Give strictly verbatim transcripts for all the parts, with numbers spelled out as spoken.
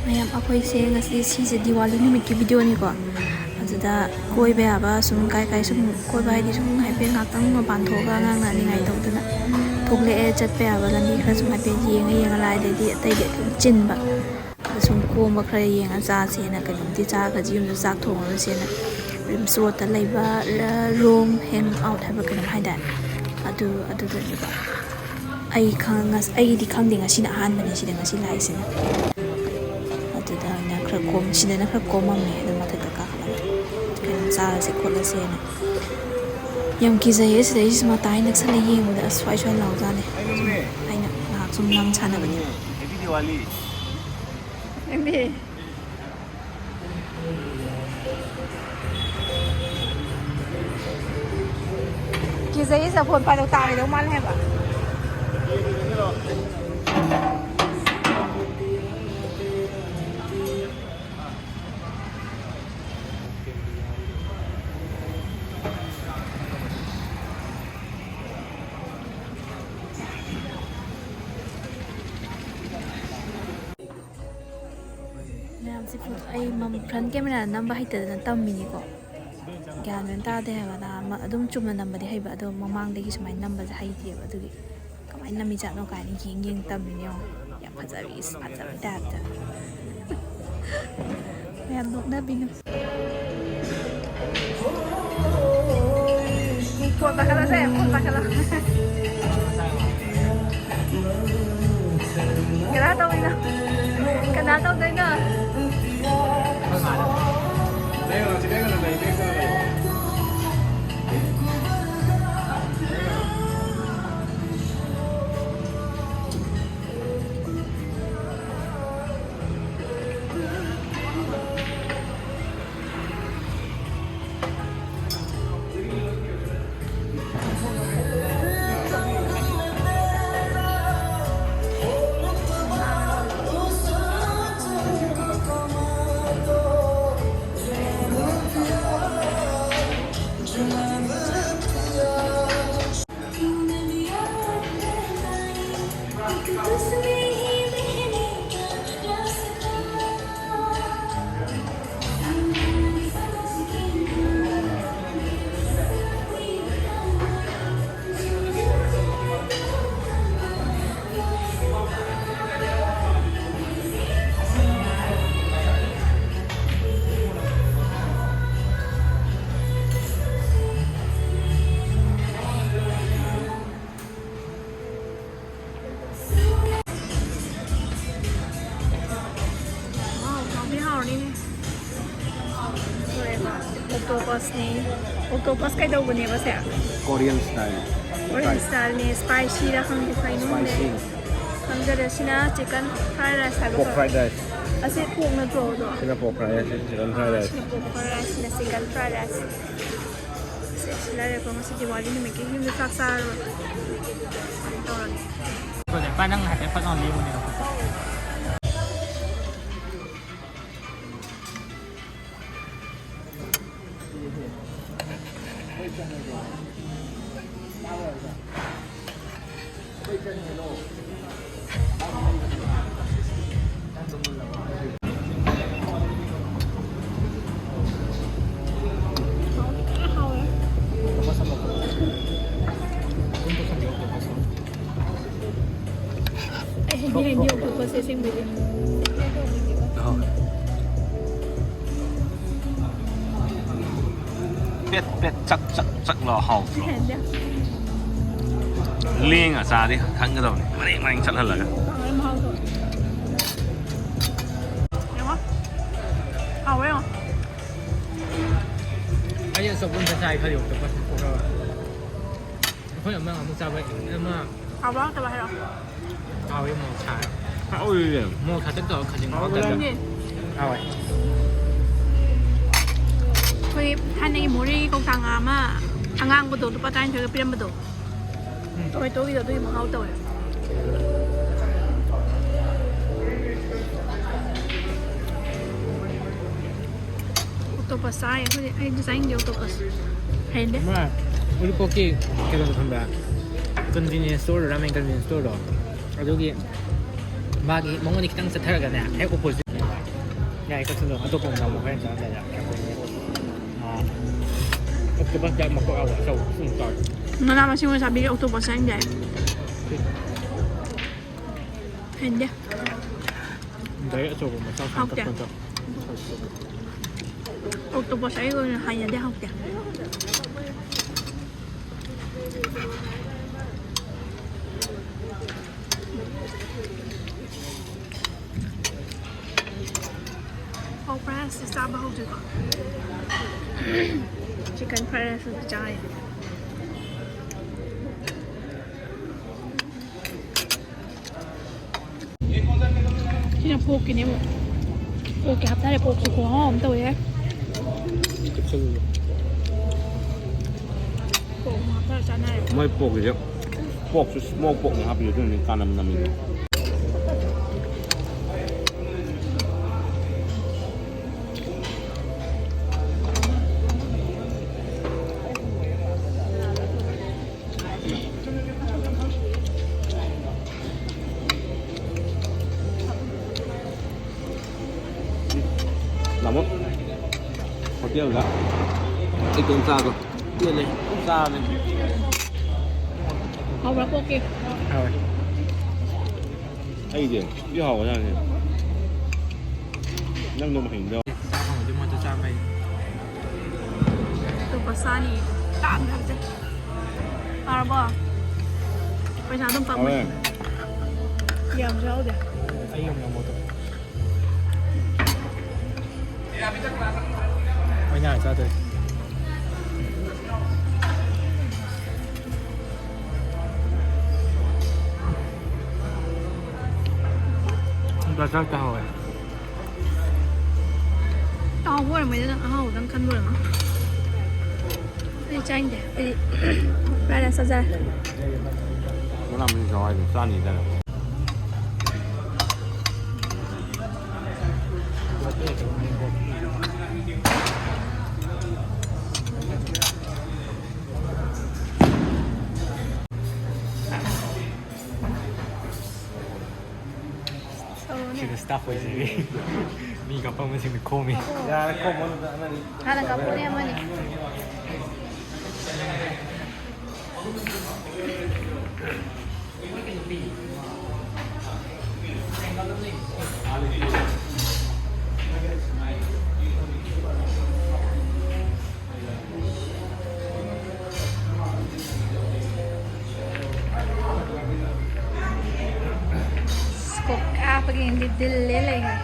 ꯃꯌꯥꯝ, ꯑꯩꯈꯣꯏꯁꯦ ꯉꯁꯤ, ꯁꯤꯁꯦ ꯗꯤꯋꯥꯂꯤ ꯅꯨꯃꯤꯠꯀꯤ ꯚꯤꯗꯤꯑꯣꯅꯤꯀꯣ꯫ ꯑꯗꯨꯗ ꯀꯣꯏꯕ ꯌꯥꯕ ꯁꯨꯝ ꯀꯥꯏ ꯀꯥꯏ ꯁꯨꯝ ꯀꯣꯏꯕ ꯍꯥꯏꯗꯤ ꯁꯨꯝ ꯍꯥꯏꯐꯦꯠ ꯉꯥꯛꯇꯪ ꯃꯄꯥꯟ ꯊꯣꯛꯑꯒ ꯑꯉꯥꯡꯅ ꯅꯤꯡꯉꯥꯏ ꯇꯧꯗꯅ ꯊꯣꯛꯂꯛꯑꯦ꯫ ꯆꯠꯄ ꯌꯥꯕ ꯂꯝꯕꯤ ꯈꯔ ꯁꯨꯝ ꯍꯥꯏꯐꯦꯠ ꯌꯦꯡꯉ ꯌꯦꯡꯉ ꯂꯥꯛꯑꯦ꯫ ꯑꯗꯩꯗꯤ ꯑꯇꯩꯗꯤ ꯑꯗꯨꯝ ꯆꯤꯟꯕ꯫ ꯑꯗ ꯁꯨꯝ ꯀꯣꯝꯕ ꯈꯔ ꯌꯦꯡꯉ ꯆꯥꯁꯦꯅ ꯀꯩꯅꯣꯝꯇꯤ ꯆꯥꯈ꯭ꯔꯁꯤ, ꯌꯨꯝꯗ ꯆꯥꯛ ꯊꯣꯡꯉꯔꯣꯏꯁꯦꯅ꯫ ꯔꯤꯝꯁ ꯔꯣꯗꯇ ꯂꯩꯕ ꯔꯣꯝ ꯍꯦꯡ ꯑꯥꯎꯠ ꯍꯥꯏꯕ ꯀꯩꯅꯣꯝ ꯍꯥꯏꯗꯥꯏ, ꯑꯗꯨ ꯑꯗꯨꯗꯅꯦꯕ꯫ ꯑꯩ ꯈꯪ-, ꯉꯁ-, ꯑꯩꯒꯤꯗꯤ ꯈꯪꯗꯦ, ꯉꯁꯤꯅ ꯑꯍꯥꯟꯕꯅꯦ ꯁꯤꯗ ꯉꯁꯤ ꯂꯥꯛꯏꯁꯤꯅ꯫ ꯑꯗꯨꯗ ꯑꯩꯅ ꯈꯔ ꯀꯣꯝ-, ꯁꯤꯗꯅ ꯈꯔ ꯀꯣꯝꯃꯝꯃꯦ, ꯑꯗꯨ ꯃꯊꯛꯇ ꯀꯥꯈꯠꯂꯒ ꯀꯩꯅꯣꯝ ꯆꯥꯔꯁꯦ ꯈꯣꯠꯂꯁꯦꯅ꯫ ꯌꯥꯝ ꯀꯤꯖꯩꯌꯦ ꯁꯤꯗꯩꯁꯤꯁꯨ, ꯃꯇꯥꯏ ꯅꯛꯁꯜꯂ ꯌꯦꯡꯕꯗ ꯑꯁ ꯁ꯭ꯋꯥꯏ ꯁ꯭ꯋꯥꯏ ꯂꯥꯎꯖꯥꯠꯅꯦ꯫ ꯑꯩꯅ ꯉꯥꯏꯍꯥꯛ ꯁꯨꯝ ꯅꯝ ꯁꯥꯟꯅꯕꯅꯦ꯫ ꯅꯪꯗꯤ? ꯀꯤꯖꯩꯌꯦ, ꯁꯤꯗ ꯐꯣꯟ ꯄꯥꯏꯔꯛ ꯇꯥꯔꯣꯏꯗꯧ ꯃꯥꯜꯂꯦ ꯍꯥꯏꯕ꯫ ꯃꯌꯥꯝꯁꯦ ꯐꯣꯇꯣ, ꯑꯩ ꯃꯝ-, ꯐ꯭ꯔꯟ ꯀꯦꯃꯦꯔꯥ ꯅꯝꯕ ꯍꯩꯇꯗꯅ ꯇꯝꯃꯤꯅꯤꯀꯣ꯫ ꯒ꯭ꯌꯥꯟ ꯃꯦꯟ ꯇꯥꯗꯦ ꯍꯥꯏꯕ꯫ ꯅꯍꯥꯟ ꯑꯃ ꯑꯗꯨꯝ ꯆꯨꯝꯅ ꯅꯝꯕꯗꯤ ꯍꯩꯕ, ꯑꯗꯣ ꯃꯃꯥꯡꯗꯒꯤ ꯁꯨꯃꯥꯏꯅ ꯅꯝꯕꯁꯦ ꯍꯩꯇꯦꯕ꯫ ꯑꯗꯨꯒꯤ ꯀꯃꯥꯏꯅ ꯅꯝꯃꯤꯖꯥꯠꯅꯣ ꯀꯥꯏꯅ ꯌꯦꯡ ꯌꯦꯡ ꯇꯝꯃꯤꯅꯦ꯫ ꯌꯦꯡꯉꯣ, ꯌꯥꯝ ꯐꯖꯕꯤ, ꯏꯁ, ꯐꯖꯕꯩ ꯇꯥꯏꯞꯇ꯫ ꯃꯌꯥꯝ ꯅꯣꯛꯅꯕꯤꯅꯨ꯫ Phone ꯄꯥꯏꯈꯠꯂꯁꯦ, phone ꯄꯥꯏꯈꯠꯂꯣ꯫ ꯀꯅꯥ ꯇꯧꯔꯤꯅꯣ? ꯀꯅꯥ ꯇꯧꯗꯣꯏꯅꯣ? ꯂꯣꯏꯔꯦꯀꯣ꯫ Octopus ꯅꯦ꯫ Octopus ꯀꯩꯗꯧꯕꯅꯦꯕ ꯁꯦ? Korean style. Korean style ꯅꯦ, spicy ꯔ ꯈꯪꯗꯦ, ꯀꯩꯅꯣ ꯈꯪꯗꯦ꯫ Spicy. ꯈꯪꯖꯔꯦ꯫ ꯁꯤꯅ chicken fried rice ꯍꯥꯏꯕ Pork fried rice. ꯑꯁꯤ pork ꯅꯠꯇ꯭ꯔꯣ ꯑꯗꯣ? ꯁꯤꯅ pork fried rice, chicken fried rice. ꯁꯤꯅ pork fried rice, ꯁꯤꯅ chicken fried rice꯫ ꯁꯦ, ꯁꯤ ꯂꯩꯔꯦꯀꯣ꯫ ꯉꯁꯤꯗꯤ ꯋꯥꯔꯤ ꯅꯨꯃꯤꯠꯀꯤ ꯌꯨꯝꯗ ꯆꯥꯛ ꯆꯥꯔꯔꯣꯏ꯫ ꯇꯧꯔꯒꯦ꯫ ꯄꯥ ꯅꯪ ꯍꯥꯏꯐꯦꯠ ꯐꯠ ꯂꯥꯎ ꯂꯦꯡꯉꯨꯅꯦ꯫ ꯑꯩ ꯍꯩꯅꯤ, ꯍꯩꯅꯤ, octopus ꯁꯦ ꯑꯁꯦꯡꯕꯩꯗꯤ꯫ ꯄꯦꯠ ꯄꯦꯠ ꯆꯛ ꯆꯛ ꯆꯛ ꯂꯥꯎ ꯍꯥꯎꯇ꯭ꯔꯣ? ꯍꯩꯅꯗꯦ꯫ ꯂꯦꯡꯉ ꯆꯥꯗꯤ ꯈꯪꯒꯗꯕꯅꯤ, ꯃꯔꯦꯡ ꯃꯔꯦꯡ ꯆꯠꯍꯜꯂꯒ꯫ ꯍꯥꯎꯋꯦ ꯃꯍꯥꯎꯗꯣ꯫ ꯌꯦꯡꯉꯣ꯫ ꯍꯥꯎꯋꯦ ꯌꯦꯡꯉꯣ꯫ ꯑꯩ ꯑꯆꯧꯕ ꯑꯝꯇ ꯆꯥꯏ ꯈꯜꯂꯤ, octopus ꯄꯨꯊꯣꯛꯈ꯭ꯔꯒ꯫ ꯑꯩꯈꯣꯏ ꯑꯃ ꯑꯃꯨꯛ ꯆꯥꯕ ꯑꯃ ꯍꯥꯎꯕ꯭ꯔꯥ ꯍꯥꯎꯇꯕ꯭ꯔꯥ ꯍꯥꯏꯔꯛꯑꯣ꯫ ꯍꯥꯎꯋꯦ, ꯃꯣꯔꯣꯛ ꯁꯥꯏ꯫ ꯍꯥꯎꯔꯤꯅꯦ꯫ ꯃꯣꯔꯣꯛ ꯁꯥꯇꯛ ꯇꯧꯔ ꯈꯖꯤꯡ ꯍꯥꯎꯕꯅꯦ꯫ ꯃꯍꯥꯎ ꯇꯥꯏꯞꯇ꯫ ꯈꯪꯗꯦ꯫ ꯍꯥꯎꯋꯦ꯫ ꯑꯩꯈꯣꯏ ꯊꯥꯏꯅꯒꯤ ꯃꯣꯔꯦꯒꯤ ꯀꯧꯇꯥ ꯉꯥ ꯑꯃ ꯑꯉꯥꯡꯕꯗꯣ ꯂꯨꯄꯥ ꯇꯔꯥꯅꯤꯊꯣꯏꯒ ꯄꯤꯔꯝꯕꯗꯣ꯫ Tomatoꯒꯤꯗꯣ ꯑꯗꯨꯒꯤ ꯃꯍꯥꯎ ꯇꯧꯋꯦ꯫ Octopus ꯆꯥꯏ ꯑꯩꯈꯣꯏꯗꯤ꯫ ꯑꯩꯗꯤ ꯆꯥꯅꯤꯡꯗꯦ octopus꯫ ꯍꯩꯅꯗꯦ꯫ ꯑꯃ ꯎꯔꯤꯄꯣꯛꯀꯤ ꯀꯩꯅꯣꯗꯣ ꯈꯪꯕ꯭ꯔꯥ? Convenience storeꯗꯣ, ramen convenience storeꯗꯣ꯫ ꯑꯗꯨꯒꯤ ꯃꯥꯒꯤ ꯃꯉꯣꯟꯗ ꯈꯤꯇꯪ ꯆꯠꯊꯔꯒꯅꯦ, ꯍꯦꯛ opposite꯫ ꯌꯥꯏ, ꯀꯛꯆꯤꯡꯗꯣ ꯑꯇꯣꯞꯄ ꯑꯃ ꯆꯥꯃꯣ, ꯍꯣꯔꯦꯟ ꯆꯥꯔꯝꯗꯥꯏꯗ꯫ ꯑꯥ, octopus ꯇꯥꯏꯞ ꯃꯀꯣꯛ ꯌꯥꯎꯕ ꯑꯆꯧꯕ ꯁꯨꯝ ꯆꯥꯎꯔꯦ꯫ ꯃꯅꯥ ꯃꯁꯤꯡ ꯑꯣꯏꯅ ꯆꯥꯕꯤꯒꯦ, octopus ꯆꯥꯅꯤꯡꯗꯦ ꯑꯩ꯫ ꯍꯩꯅꯗꯦ꯫ Direct ꯑꯆꯧꯕ ꯃꯆꯥ ꯍꯥꯎꯇꯦ꯫ ꯁꯥꯡꯇꯛ ꯁꯥꯡꯇꯛ꯫ Octopus ꯑꯩꯒꯤ ꯑꯣꯏꯅ ꯍꯩꯅꯗꯦ, ꯍꯥꯎꯇꯦ꯫ Fried rice ꯁꯤ ꯆꯥꯕ ꯍꯧꯗ꯭ꯔꯤꯀꯣ꯫ Chicken fried rice ꯑꯗꯨ ꯆꯥꯔꯤ꯫ ꯁꯤꯅ pork ꯀꯤꯅꯦ ꯑꯃꯨꯛ꯫ Pork ꯀꯤ ꯍꯥꯞꯇꯥꯔꯦ꯫ Pork ꯁꯨ ꯈꯨꯍꯥꯎ ꯑꯃ ꯇꯧꯋꯦ꯫ Pork ꯑꯃꯨꯛ ꯍꯥꯞꯇꯥꯔ ꯆꯥꯅꯔꯦ꯫ ꯃꯣꯏ pork ꯀꯤꯁꯦ pork ꯁꯨ smoked pork ꯅꯦ ꯍꯥꯞꯄꯤꯁꯦ, ꯑꯗꯨꯅꯅꯦ ꯀꯥꯅꯝ ꯅꯝꯃꯤꯗꯣ꯫ ꯇꯥꯃꯣ, hotel ꯗ ꯏꯇꯣꯝ ꯆꯥꯕ ꯄꯦꯜꯂꯦ꯫ ꯑꯗꯨꯝ ꯆꯥꯕꯅꯦ꯫ ꯍꯥꯎꯕ꯭ꯔꯥ pork ꯀꯤ? ꯍꯥꯎꯋꯦ꯫ ꯑꯩꯗꯤ ꯊꯤ ꯍꯥꯎꯕꯖꯥꯠꯅꯤ꯫ ꯅꯪꯗꯣ ꯃꯍꯩꯗꯣ꯫ ꯆꯥ ꯐꯪꯉꯗꯤ ꯃꯣꯏꯗꯣ ꯆꯥ ꯐꯩ꯫ ꯑꯇꯣꯞꯄ ꯆꯥꯅꯤ ꯇꯥꯡꯈ꯭ꯔꯕꯁꯦ꯫ ꯐꯔꯕꯣ? ꯄꯩꯁꯥ ꯑꯗꯨꯝ ꯄꯥꯝꯃꯨꯏ꯫ ꯍꯥꯎꯋꯦ꯫ ꯌꯥꯝꯁꯨ ꯌꯥꯎꯗꯦ꯫ ꯑꯩ ꯌꯥꯝ ꯉꯝꯃꯣꯏꯗ꯫ ꯑꯩꯅ ꯍꯥꯟꯅ ꯆꯥꯗꯣꯏ꯫ ꯕꯖꯥꯔ ꯇꯥꯍꯧꯋꯦ꯫ ꯇꯥꯎꯕ ꯑꯣꯏꯔꯝꯃꯣꯏꯗ, ꯅꯪ ꯑꯍꯥꯎꯕꯗꯪ ꯈꯟꯕ ꯑꯣꯏꯔꯝꯅꯤ꯫ ꯑꯩ ꯆꯥꯅꯤꯡꯗꯦ꯫ ꯑꯩ fried rice ꯆꯥꯖꯔꯦ꯫ ꯃꯅꯥ ꯃꯁꯤꯡ ꯆꯥꯎ ꯍꯥꯏꯗꯨ ꯆꯥꯅꯤꯗꯅ꯫ ꯁꯤꯗ staff ꯑꯣꯏꯖꯔꯤ꯫ ꯃꯤ ꯀꯥꯞꯐꯝꯁꯤꯡꯗ ꯈꯣꯝꯃꯤ꯫ ꯌꯥꯔꯦ, ꯈꯣꯝꯃꯣ, ꯑꯗꯨꯗ ꯑꯃꯅꯤ꯫ ꯍꯥꯟꯅ ꯀꯥꯞꯄꯣꯅꯦ, ꯑꯃꯅꯤ꯫ Scope ꯀꯥꯞꯄꯒꯤ ꯗꯤꯜꯂꯦ ꯂꯩꯈ꯭ꯔꯦ꯫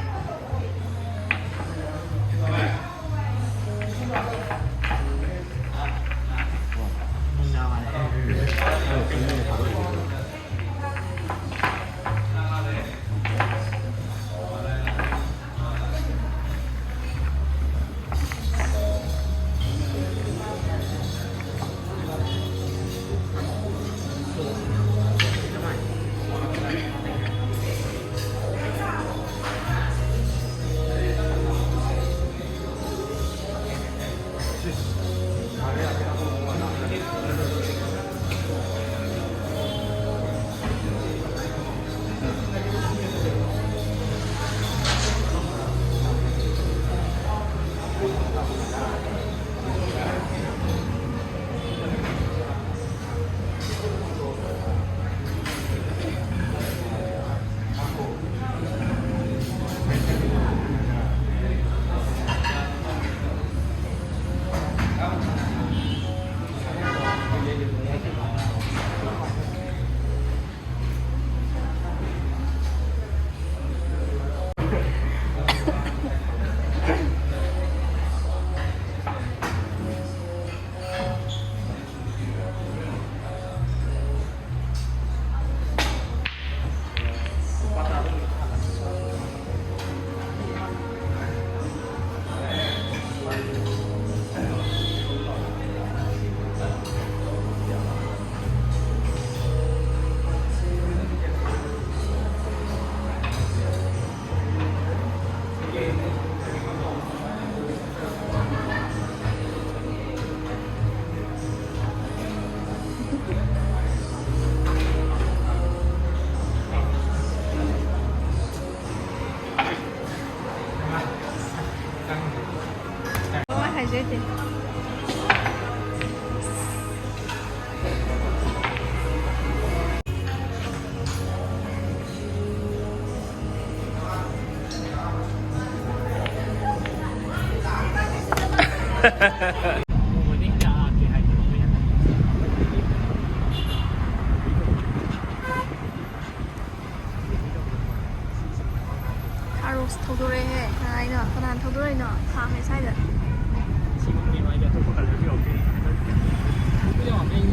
ꯀꯥꯔ ꯋꯥꯁ ꯊꯧꯗꯣꯔꯛꯑꯦꯍꯦ꯫ ꯀꯅꯥꯅꯣ? ꯀꯅꯥꯅ ꯊꯧꯗꯣꯔꯛꯏꯅꯣ? ꯈꯥꯝꯃꯦ ꯁ꯭ꯋꯥꯏꯗ꯫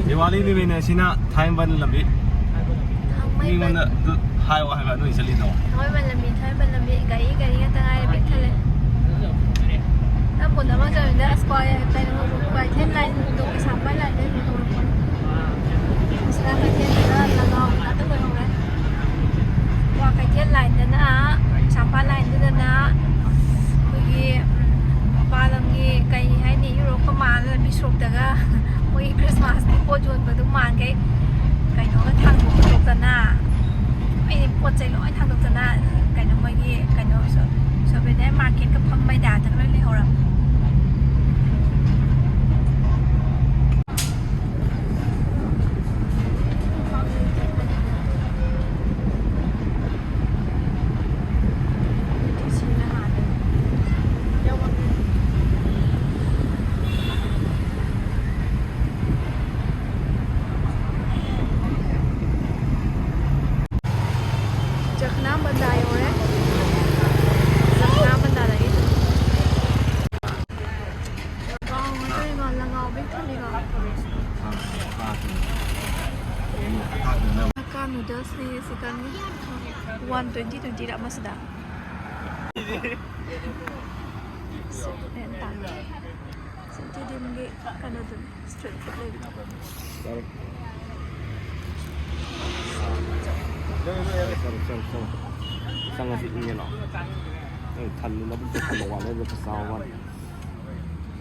ꯗꯤꯋꯥꯂꯤ ꯅꯨꯃꯤꯠꯅꯦ ꯁꯤꯅ ꯊꯥꯡꯃꯩꯕꯟ ꯂꯝꯕꯤ꯫ ꯊꯥꯡꯃꯩꯕꯟ꯫ ꯃꯤꯉꯣꯟꯗ ꯑꯗꯨ ꯍꯥꯏꯌꯣ ꯍꯥꯏꯕ ꯅꯣꯏ ꯆꯠꯂꯤꯗꯣ꯫ ꯊꯥꯡꯃꯩꯕꯟ ꯂꯝꯕꯤ, ꯊꯥꯡꯃꯩꯕꯟ ꯂꯝꯕꯤ꯫ ꯒꯥꯔꯤ, ꯒꯥꯔꯤ ꯉꯥꯛꯇ ꯉꯥꯏꯔꯦ, ꯄꯤꯛ ꯊꯜꯂꯦ꯫ ꯅꯪ ꯐꯣꯟ ꯑꯃ ꯆꯠꯂꯤꯗ ꯑꯁ ꯀ꯭ꯋꯥ-, ꯀꯩꯅꯣ, ꯀ꯭ꯋꯥꯀꯩꯊꯦꯜ ꯂꯥꯏꯟꯗꯣ, ꯀꯩꯁꯥꯝꯄꯥꯠ ꯂꯥꯏꯟꯗꯩ ꯍꯧꯔꯛꯄꯅꯦ꯫ ꯁꯤꯗ ꯀꯩꯊꯦꯜꯗꯨꯗ ꯂꯒꯥꯎ ꯉꯥꯛꯇ ꯑꯣꯏꯍꯧꯔꯦ꯫ ꯀ꯭ꯋꯥꯀꯩꯊꯦꯜ ꯂꯥꯏꯟꯗꯅ, ꯀꯩꯁꯥꯝꯄꯥꯠ ꯂꯥꯏꯟꯗꯨꯗꯅ ꯑꯩꯈꯣꯏꯒꯤ, ꯎꯝ, ꯃꯄꯥꯟ ꯂꯝꯒꯤ ꯀꯩ ꯍꯥꯏꯅꯤ, ꯌꯨꯔꯣꯞꯀ ꯃꯥꯜꯂ ꯂꯝꯕꯤ ꯁꯣꯔꯣꯛꯇꯒ ꯃꯣꯏꯒꯤ ꯈ꯭ꯔꯤꯁꯃꯥꯁꯀꯤ ꯄꯣꯠ ꯌꯣꯟꯕꯗꯨ ꯃꯥꯟꯈꯩ ꯀꯩꯅꯣꯒ ꯊꯥꯡꯗꯣꯛ ꯈꯣꯠꯇꯣꯛꯇꯅ, ꯂꯣꯏꯅ ꯄꯣꯠ ꯆꯩ ꯂꯣꯏ ꯊꯥꯡꯗꯣꯛꯇꯅ, ꯀꯩꯅꯣ ꯃꯣꯏꯒꯤ ꯀꯩꯅꯣ ꯁꯣ-, ꯁꯣꯚꯦꯅꯤꯌꯔ ꯃꯥꯔꯀꯦꯠꯀ ꯐꯝꯕꯩ ꯇꯥꯏꯞꯇꯒ ꯂꯣꯏ ꯂꯩꯍꯧꯔꯕꯅꯦ꯫ ꯖꯈꯅꯥ ꯕꯟꯗꯥ ꯌꯧꯔꯦ꯫ ꯖꯈꯅꯥ ꯕꯟꯗꯥꯗꯒꯤ ꯂꯒꯥꯎ ꯉꯥꯛꯇꯅꯤꯀꯣ, ꯂꯒꯥꯎ ꯕꯤꯛ ꯊꯜꯂꯤꯀꯣ꯫ ꯍꯥꯀꯥ ꯅꯨꯗꯜꯁꯅꯦ ꯆꯤꯀꯟꯒꯤ꯫ ꯋꯥꯟ ꯇ꯭ꯋꯦꯟꯇꯤ ꯇ꯭ꯋꯦꯟꯇꯤꯔ ꯑꯃꯁꯤꯗ꯫ ꯁꯤꯛꯁ ꯍꯦꯟ ꯇꯥꯡꯉꯦ꯫ ꯁꯤꯇꯤ ꯗꯤꯝꯒꯤ ꯀꯩꯅꯣꯗꯨꯅꯤ, ꯏꯁꯇ꯭ꯔꯤꯠ ꯐꯨꯗ ꯂꯩꯕꯗꯣ꯫ ꯆꯠꯂꯣ, ꯆꯠꯂꯣ, ꯆꯠꯂꯣ, ꯆꯠꯂꯣ꯫ ꯆꯪꯉꯁꯤ ꯏꯪꯉꯦ ꯂꯥꯎ꯫ ꯅꯪ ꯊꯜꯂꯤ, ꯂꯧꯕꯨꯛꯇ ꯊꯝꯕ ꯋꯥꯠꯂꯦ, ꯑꯗꯨꯒ ꯆꯥꯎꯕ ꯋꯥꯠꯂꯦ꯫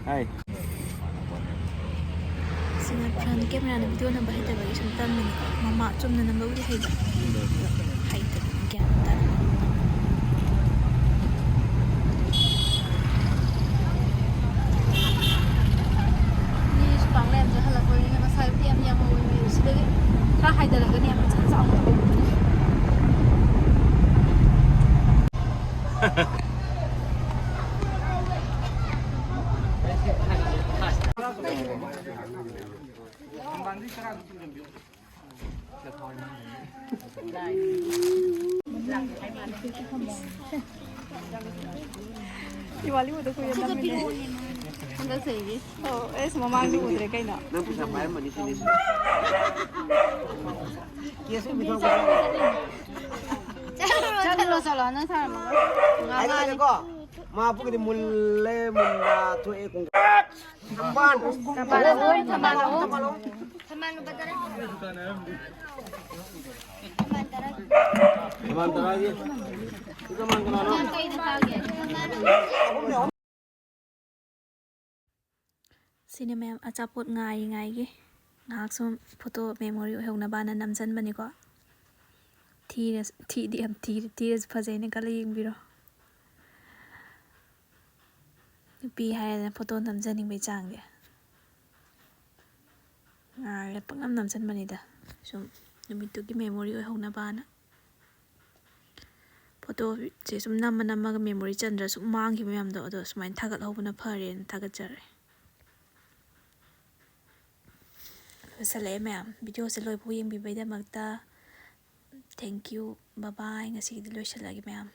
ꯍꯥꯏ꯫ ꯁꯤꯅ ꯐ꯭ꯔꯟ ꯀꯦꯃꯦꯔꯥꯗ ꯚꯤꯗꯤꯑꯣ ꯅꯝꯕ ꯍꯩꯇꯕꯒꯤ ꯁꯨꯝ ꯇꯝꯃꯤꯅꯤꯀꯣ꯫ ꯃꯃꯥ ꯆꯨꯝꯅ ꯅꯝꯕꯕꯨꯗꯤ ꯍꯩꯕ꯫ ꯑꯗꯣ ꯍꯩꯇꯕ, ꯒ꯭ꯌꯥꯟ ꯇꯥꯗꯕ꯫ ꯗꯤꯋꯥꯂꯤ ꯎꯗ ꯀꯨꯏꯔꯦ ꯅꯝꯃꯤꯅꯦ꯫ ꯍꯟꯗꯛ ꯆꯍꯤꯒꯤ꯫ ꯑꯣ ꯑꯦꯁ, ꯃꯃꯥꯡꯗꯤ ꯎꯗ꯭ꯔꯦ ꯀꯩꯅꯣ꯫ ꯅꯪ ꯄꯩꯁꯥ ꯄꯥꯏꯔꯝꯃꯅꯤ ꯁꯤꯅꯤ꯫ ꯆꯠꯂꯣ, ꯆꯠꯂꯣ, ꯅꯪ ꯁꯥꯔꯝꯃꯒ꯫ ꯉꯥꯡꯉꯛꯑꯅꯤ꯫ ꯍꯥꯏꯔꯒꯦꯀꯣ, ꯃꯥ ꯄꯨꯒꯗꯤ ꯃꯨꯜꯂꯦ, ꯃꯨꯟꯗ ꯊꯣꯛꯑꯦ ꯀꯣꯡ-, ꯊꯝꯕꯥꯜ꯫ ꯊꯝꯕꯥꯜ ꯑꯍꯨꯝ, ꯊꯝꯕꯥꯜ ꯑꯍꯨꯝ꯫ ꯊꯝꯕꯥꯜ ꯂꯨꯄꯥ ꯇꯔꯥ꯫ ꯊꯝꯕꯥꯜ ꯇꯔꯥꯒꯤ꯫ ꯊꯝꯕꯥꯜ ꯀꯅꯥꯅꯣ? ꯅꯪ ꯀꯩꯗ ꯊꯥꯒꯦ? ꯁꯤꯅꯦ ꯃꯌꯥꯝ, ꯑꯆꯥꯄꯣꯠ ꯉꯥꯏꯔꯤꯉꯥꯏꯒꯤ ꯉꯥꯏꯍꯥꯛ ꯁꯨꯝ ꯐꯣꯇꯣ ꯃꯦꯃꯣꯔꯤ ꯑꯣꯏꯍꯧꯅꯕꯅ ꯅꯝꯖꯟꯕꯅꯤꯀꯣ꯫ ꯊꯤꯔꯁꯨ, ꯊꯤꯗꯤ ꯌꯥꯝ ꯊꯤꯔꯦ, ꯊꯤꯔꯁꯨ ꯐꯖꯩꯅ ꯈꯜꯂ ꯌꯦꯡꯕꯤꯔꯣ꯫ ꯅꯨꯄꯤ ꯍꯥꯏꯔꯦꯗꯅ ꯐꯣꯇꯣ ꯅꯝꯖꯅꯤꯡꯕꯩ ꯆꯥꯡꯗꯤ꯫ ꯉꯥꯏꯔꯦ, ꯄꯪꯅꯝ ꯅꯝꯖꯟꯕꯅꯤꯗ꯫ ꯁꯨꯝ ꯅꯨꯃꯤꯠꯇꯨꯒꯤ ꯃꯦꯃꯣꯔꯤ ꯑꯣꯏꯍꯧꯅꯕꯅ꯫ ꯐꯣꯇꯣꯁꯦ ꯁꯨꯝ ꯅꯝꯃ ꯅꯝꯃꯒ ꯃꯦꯃꯣꯔꯤ ꯆꯟꯗ꯭ꯔ ꯁꯨꯝ ꯃꯥꯡꯈꯤꯕ ꯃꯌꯥꯝꯗꯣ, ꯑꯗꯣ ꯁꯨꯃꯥꯏꯅ ꯊꯥꯒꯠꯍꯧꯕꯅ ꯐꯔꯦꯅ ꯊꯥꯒꯠꯆꯔꯦ꯫ ꯂꯣꯏꯁꯜꯂꯛꯑꯦ ꯃꯌꯥꯝ꯫ ꯚꯤꯗꯤꯑꯣꯁꯦ ꯂꯣꯏꯐꯥꯎ ꯌꯦꯡꯕꯤꯕꯩꯗꯃꯛꯇ thank you, bye bye꯫ ꯉꯁꯤꯒꯤꯗꯤ ꯂꯣꯏꯁꯤꯜꯂꯒꯦ ꯃꯌꯥꯝ꯫